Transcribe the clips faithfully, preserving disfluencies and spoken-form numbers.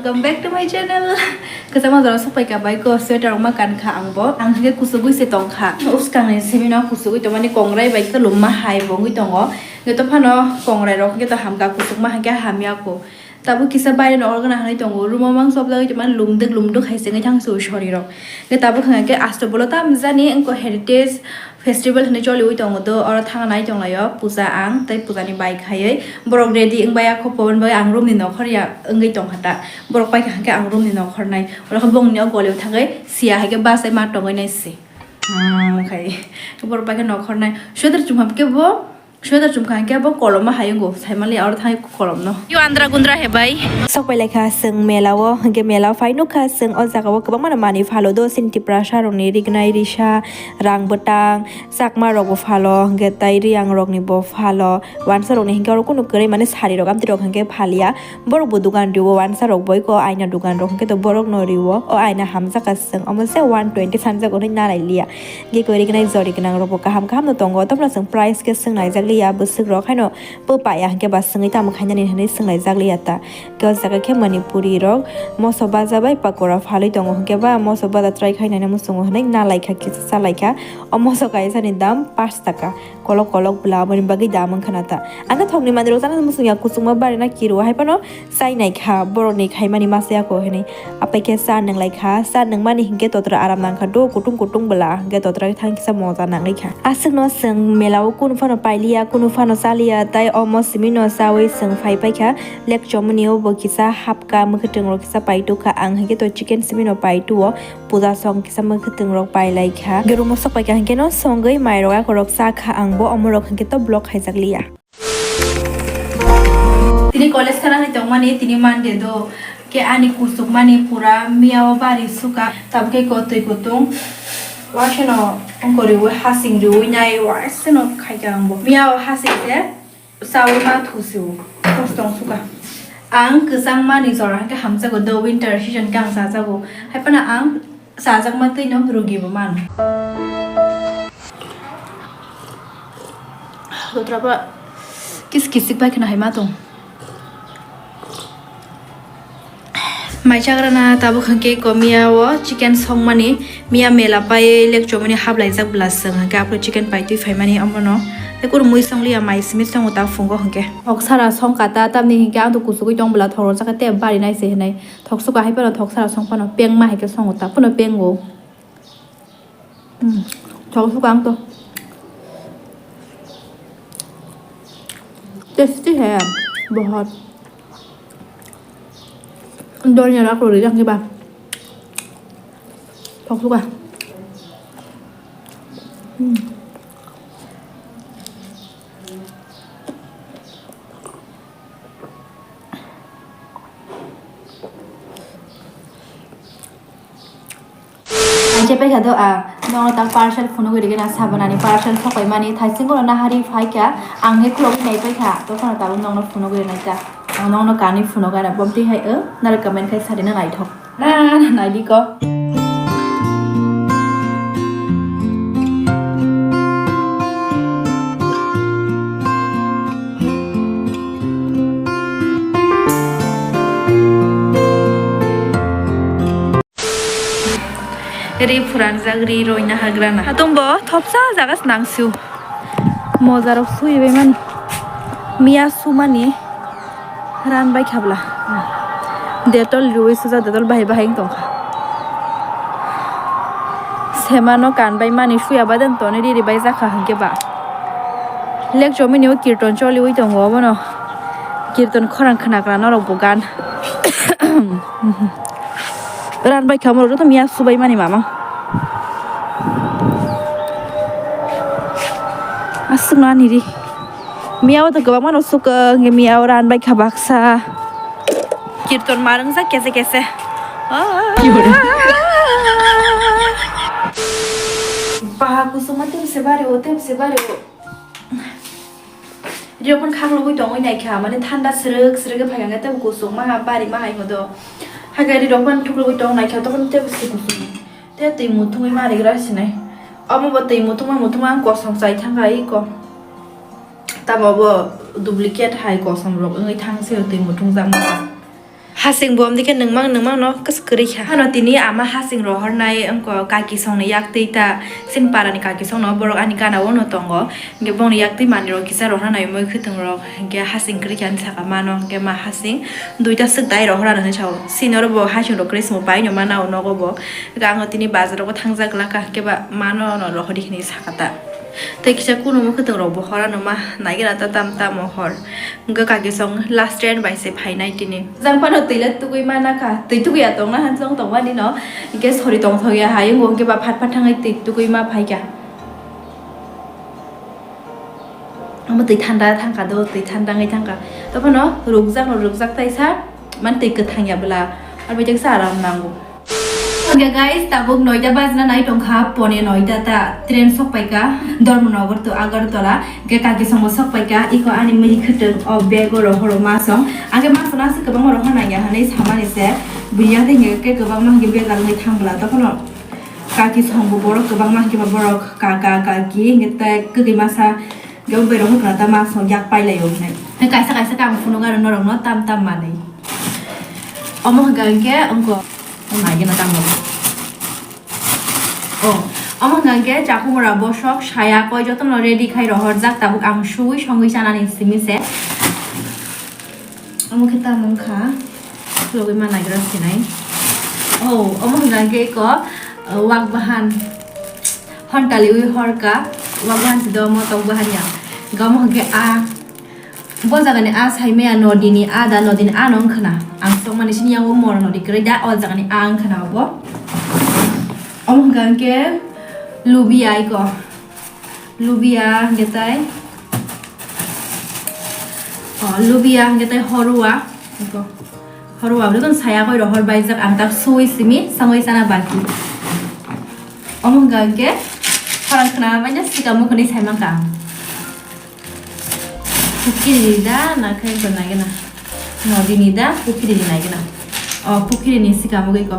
Welcome back to my channel. Kwchama jora sok paikha bai ko sweater rok ma kan kha ang bo. Ang hwnkhe kuchugwi se tong kha. Uskang ni simi no kuchugwi tongmani kongrai bai khe lumma hai bo wngwi tongo. Hwnkhe to phano kongrai rok hwnkhe to hamkha, kuchukma hwnkhe hamya ko. Tabuk kisa baire no organa hanwi tongo. Room o mang chopjagwi tongmani lumdwk lumdwk hai se wngwi thang se o sori rok. Hwnkhe tabuk hwnkhe asto bolo tam jani wngkha heritage festival hinwi choliwi tongo do, oro thangna nai tonglaio puja ang tei puja ni bai khaiwi borok ready wngbai ya kho, poboni bagwi ang room ni nokhor ya wngwi tongkha ta, borok paikha hwnkhe ang room ni nokhor nai, oro khe bongni o goliwi thangwi siya hai khe bachai ma tongwi nai se. Hmm, khai borok paikha nokhor nai sweater chumham khe bo, sweater chumkha hwnkhe bo koloma hai wngo, saimali oro thangwi kolomno. Yo andra gundra he bai. Sok pai laikha chwng mela o, hwnkhe mela o phai nukha chwng o jaga o kwbangma no manwi phalo do, chini Tiprasa rokni rignai risa, rang bwtang, chakma rok bo phalo, hwnkhe tai riyang rokni bo phalo, wansa rokni hwnkhe oro kunu kwrwi mani sari rok amtwi rok hwnkhe phalia, borok bo dugan rio wansa rok bo eko aina dugan rok hwnkhe to borok no rio, o aina hamjak ka chwng omo se one twenty sanjak hinwi nalai liya. Hwnkhe kwrwi gwnang jori gwnang rok bo kaham kaham no tongo, tobno chwng price khe swng naijak liya bwswk rok haino bw paiya hwnkhe ba swngwi tamo khainani hinwi swng naijak liya ta. Hwnkhe o jaga khe manipuri rok moso baja bai pakora phalwi tongo, hwnkhe ba moso baja try khai naina muchungo hinwi nalaikha kisa chalaikha. O moso kaisani dam pash taka, kolok kolok bwla aboni bagwi dam wngkha na ta. Ang khe thokni manwi rok chana muchungya, kuchukma barina kiru hai phano chai naikha, borokni khaimani ma chaya kho hinwi. Apai khe cha nwnglai kha, cha nungmani hinkhe totra aram nang kha do, kutung kutung bwla hinkhe totra thang kisa moja nangwi kha. Aswkno chwng mela o kunu phano pailiya, kunu phano chaliya, tai omo simi no chawi chwng phai paikha. Lek chomoni o bo kisa hapka, mwkhwtwng rok kisa paitukha, ang hinkhe to chicken simi no paituo, puja song kisa mwkhwtwng rok pailai kha. Hwnkhe room o sok paikha hinkhe no songwi mai rok akorok cha kha, ang bo omo rok hinkhe to vlog khaijak liya. Tini college khana hai tongmani, tini Monday do. Ke ani kuchukmani pura miya o bari suka. Tabuk khe ko twi kutung. Waisano ongkoriwi hasing riwi nai, waisano khaikha ang bo. Miya o hasing se chawi ma thusiwo. Kostong suka. Ang kwchangmani jora hwnkhe hamjago do, winter season khe ang chajago. Hai phano ang chajakma twi no rugi bo mano. Dotra ba kis kisik bai khna hai ma tong. Mai chagra na tabuk hwnkhe ko miya o chicken songmani, miya mela pai lek chomani hablai jak bwla swng hwnkhe aphuru chicken pai twi phaimani omono. Tei kunu mui song liya, mai simi songo ta phungo hwnkhe. Thok sara song kata tamni hwnkhe ang to kuchugui tong bwla thok rwjak khe tei bari nai se hinai. Thok suka hai phano thok sara song phano peng ma hai khe songo ta phano pengo. Hmm, thok suka ang to. Tasty hai, bahut. Dol ni rak rori jang ba. Thok suka. Hmm. Ang chepai kha do, a, nono ta parcel phunugwi rwgwi na Sabana ni parcel sokaimani, thaising bono nahari phai kha, ang khe khulogwi nai pai kha, to phano tabuk nono phunugwi rwnai ta, ang nono kanwi phunuk gana, bomtwi hai o, naro comment khai sari na naithok. Na, na, naidi ko. Ri phuranjak ri roina hagrana. Hatung bo thopsa jaga se nang sio. Moja rok sui bai mani. Miya sumani ran bai khabla. Detol riwi sujak, detol bahai bahai wng tongkha. Semano kan bai mani suya baden toni riri bai jakha hwnkhe ba. Lek chomini o kirton choliwi tongo obono. Kirton khorang khna khna norok bo gan. Ran bai kha morok joto miya subai mani mama. Aswk no ani ri. Miya o to kwbangma no sukha, hwnkhe miya o ran bai kha baksa. Kirton ma rwngjak kese kese. Baha kusuma tebse bari o, tebse bari o. Ri rok phano khaklogwi tongwi naikha, mane thanda srwk srwk khe phaikha, hwnkhe tei bo kusuk ma bari ma hai hwdo. Hakhe ri rok phano thuklogwi tong naikha, tokon tei bo se kusuk. Tei twi muthungwi ma rigra sinai. Omo bo twi muthungma muthungma ang kosom chai thangkha iko. Tamo bo duplicate hai kosom rok wngwi thang se twi muthungjak ma. Hasing bo amdike nungmang nungmang no kwswk kwrwi kha. Ano tini ama hasing rohornai wngkha kaki songni yak twi ta, chini parani kaki songno borok ani gana o no tongo. Hwnkhe bongni yak twi manwi rok kisa rohornai mui khwtwng rok, hwnkhe hasing kwrwi kha hinwi saka mano, hwnkhe ma hasing duita swk dai rohor ano hinwi sao. Chini oro bo hasing rok kwrwi se bo paino mana o nogo bo. Hwnkhe ang tini bazar rogo thangjak glak kha, hwnkhe ba mano no rohordi hinwi saka ta. Tei kisa kunu mwkhwtwng rok bo hor ano ma naigra ta tam tamo hor. Hwnkhe kaki song last train bai se phainai tini. Jang phano twi le tugui ma nakha, twi tugui ya tongna han chong tongmani no. Hwnkhe sori tongthok ya hai, wngkhe ba phat phat thangwi twi tugui ma phaikha. Omo twi thanda thangkha do, twi thanda wngwi thangkha. Tei phano rukjak no rukjak taisa, man twi kwthang ya bwla. Aro bai teksa aram nango. Hwnkhe guys, tabuk noita bajna nai tongkha, pone noita ta train sok paikha Dharmanagar to Agartala, hwnkhe kaki songbo sok paikha, iko ani mui khwtwng o bag o rohoro ma song. Hwnkhe ma song aswk kwbangma rohor nangya hinwi samani se, buya tei hwnkhe kwbangma hwnkhe bejal wngwi thang bwla, tei phano kaki songbo borok kwbangma hwnkhe ba borok kaka kaki hwnkhe tei kwgwi masa. Hwnkhe o berok wngkha ta ma song yak pai lai o hinwi. Hwnkhe kaisa kaisa khe ang phunuk aro norok no tam tam manwi. Omo hwnkha hwnkhe wngkha. Naigena tamo. O, omo hwnkha hwnkhe chakhumura bosok saya koi jotono ready khai rohorjak tabuk ang suwi songwi chanani simi se. Omo khe tamo wngkha, khulogwi ma naigra sinai. Oh, omo hwnka hwnkhe eko, uh, wak bahan. Hon kaliwi horka, wak bahan si do motok bahan ya. Hwnkhe omo hwnkhe a, bo jagani a saimaya nodini a da, nodini a no wngkhwna. Ang sokmani sini yango mor nodi kwrwi da, o jagani a wngkhwna obo. Omo hwnka hwnkhe lubia eko. Lubia hwnkhe tai, o, lubia hwnkhe tai horua. Eko. Horua bwlai khe saya koi rohor baijak ang tak sui simi sangwi chana baki. Omo hwnkha hwnkhe khorang khna manya sikamo khwnwi sai mankha ang. Pukiri da na khe ko nagena. Nodini da pukiri ni nai gana. O pukiri ni sikamo gwi ko.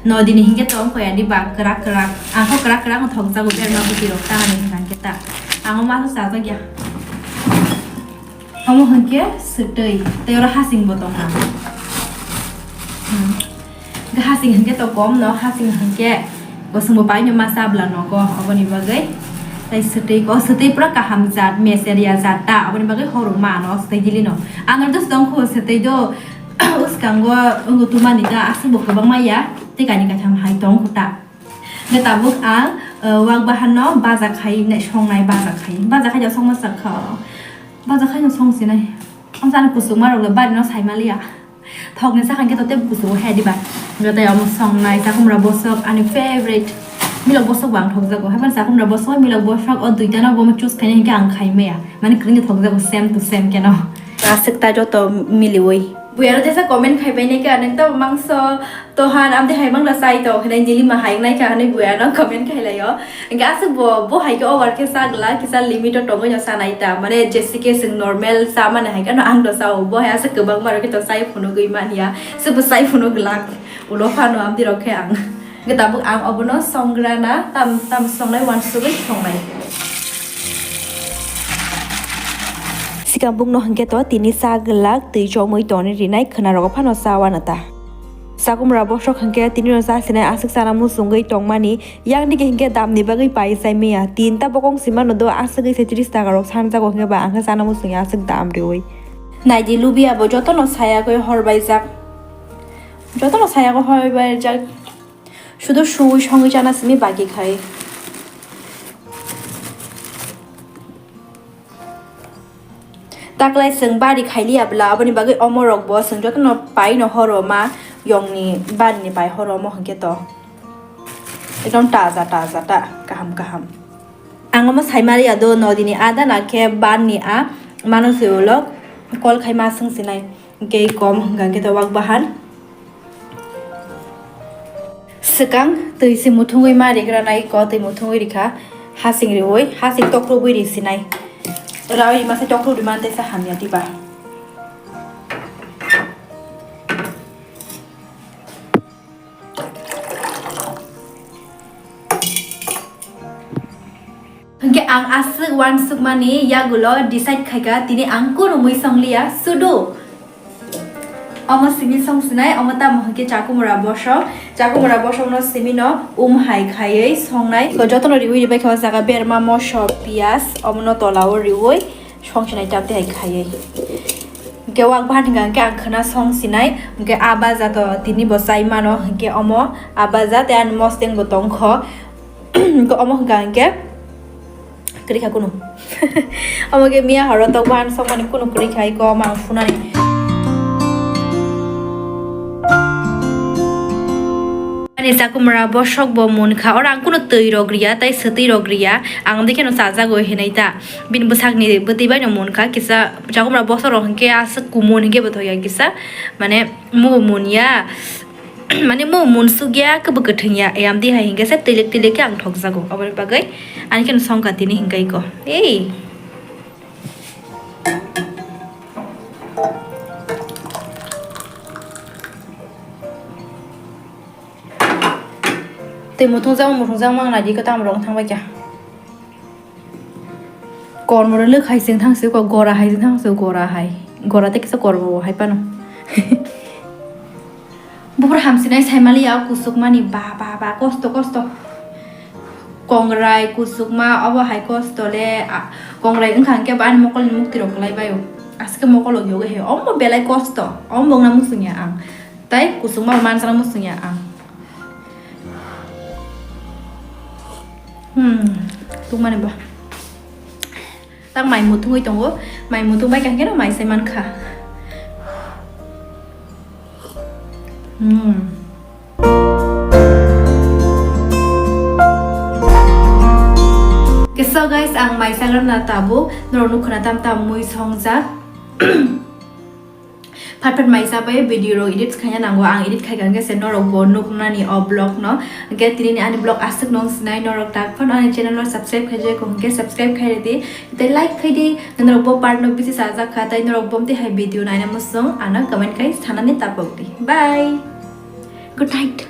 Nodini hinkhe tong ko ya di ba kwrak kwrak. Ang kho kwrak kwrak no thok jago berma buti rok ta hani hinkhe ta. Ang o ma sajak ya. Omo hinkhe swtwi tei oro hasing bo tong kha. Hmm. Hwnkhe hasing hwnkhe to kom no, hasing hwnkhe bosongbo paino ma chabla nogo, oboni bagwi. Tei swtwi ko, swtwi pura kaham jat, meseria jat ta, oboni bagwi horo ma ano swtwi gili no. Ano dos tong kho swtwi do, uskango wngwi tumani ta, aswk bo kwbangma ya, tei kaini kaitham hai tong kho ta. Hwnkhe tabuk ang, uh, wak bahan no baja khai, songnai baja khai, baja khai ja songma sak kha, baja khai no song sinai. Ang jani kusuk ma rok le bari no sai ma liya. Thokni sakha hwnkhe to tei bukuchugo he diba. Hwnkhe tei omo songnai chakhumra bosok ani favorite. Milok bosok bo ang thokjago. Haibano chakhumra bosok, milok bosok o duita no bo choose khainai hwnkhe ang khai maya. Mani kwrwngni thokjago same to same keno. Aswk ta joto miliwi. Buya no teisa comment khai bai nai kha, nwng tamo mangso tohan amtwi hai mangno chai tong hinwi nilima hai wngnai kha hinwi buya no comment khai lai o. Hwnkhe aswk bo, bo hai khe over khe cha glak, kisa limit o tongwi no chanai ta. Mane jesi khe chwng normal cha mani hai kheno ang no cha o. Bo hai aswk kwbangma rok khe to chai phunugwi man ya. Swk bo chai phunuk glak. Ulo phano amtwi rok khe ang. Hwnkhe tabuk ang obono songgra na tam, tam songnai uansugwi songnai. Sikambukno hwnkhe to tini cha glak twi chomwi tongni rinai khwnarogo phano cha uanw ta. Chakhumra bosok hwnkhe tinino cha sinai aswk chana muchungwi tongmani, yang digi hwnkhe damni bagwi pai chai maya. Tinta bokong simano do aswk wngse tris taka rok sanjago hwnkhe ba ang khe chana muchungya aswk dam riui. Naidi lubia bo jotono sayagwi horbaijak. Jotono sayagwi horbaijak. Sudo suwi songwi chana simi baki khai. Taklai chwng bari khailiya bwla, aboni bagwi omorokbo chwng jotono paino horo ma yongni barini pai horo omo hwnkhe to ekdom taja taja ta kaham kaham. Ang omo saimaliya do nodini a dana khe barni a mano se ulo call khai ma swng sinai hwnkhe kom hwnkha khe to wak bahan. Swkang twi se muthungwi ma rigra nai ko, twi muthungwi rikha, hasing riui, hasing tokrubwi ri sinai. Rawi rima se tokrubwi man tesa hamya diba. Hwnkhe ang aswk uansukmani yagulo decide khaikha, tini ang kunu mui songliya, sudu. Omo simi song sinai, omo tamo hwnkhe chakumura bosok. Chakumura bosokno simino um hai khaiwi songnai. Jotono riwi ribai khe o jaga berma, moso, piyaj, omono tolao riwi song sinai tamtwi hai khaiwi. Hwnkhe wak bahan hwnkha hwnkhe ang khwna song sinai, hwnkhe a baja to tini bo chai mano, hwnkhe omo a baja tei ani mosteng bo tongkho. Hwnkhe omo hwnkha hwnkhe kwrwi kha kunu. Omo khe miya horo tok bahan sokmani kunu kwrwi kha, iko mang phunani. Ani chakumra bosok bo mun kha, oro ang kunu twi rok riya, tei swtwi rok riya, ang dikhe no chajago hinai ta. Bini bwsakni bwtwi bai no mun kha, kisa chakumra bosok rok hinkhe aswk kumun hinkhe bo thokya kisa, mane mugo mun ya. Mane mo munsuk ya, kebo kwthwng ya, ayam di hai hingke se tilik tilik ke ang thokjago. Aboni bagwi ani khe songkha tini hingke iko. Ei. Tei muthung jang, muthung jang mang nai di ko tam rong thang bai kya. Kormo rwlwk hai chwng thang siko, gora hai chwng thang siko, gora hai. Gora tei kisa kormo bo hai phano. Buphuru hamsinai saimaliya o kusukmani ba, ba, ba, kosto, kosto. Kongrai kusukma, obo hai kosto le, a, kongrai wngkha hwnkhe bo ani mokolni mukti rok kwlai baio. Aswk mokolo yogo he, omo belai kosto, omo wngna muchungya ang. Tai kusukma bo manjana muchungya ang. Hmm, tungmani ba. Tak mai muthungwi tongo, mai muthung bai kha hwnkhe no mai se mankha. Hmm. Okay, so guys, ang mai sagrana tabuk, norok nukhuna tam tam mui songjak. Phat phat mai chabai video rok edit khaina nango, ang edit khai kha hwnkhe se norok bo nuknani o vlog no. Hwnkhe tini ni ani vlog aswk nung sinai, norok tak phano ani channel no subscribe khai jai kho hwnkhe subscribe khai rwdi, tei like khai di, norok bo part no bisi sajak kha, tei norok bo tei hai video naina muchung ano comment khai sanani tapok di. Bye, good night.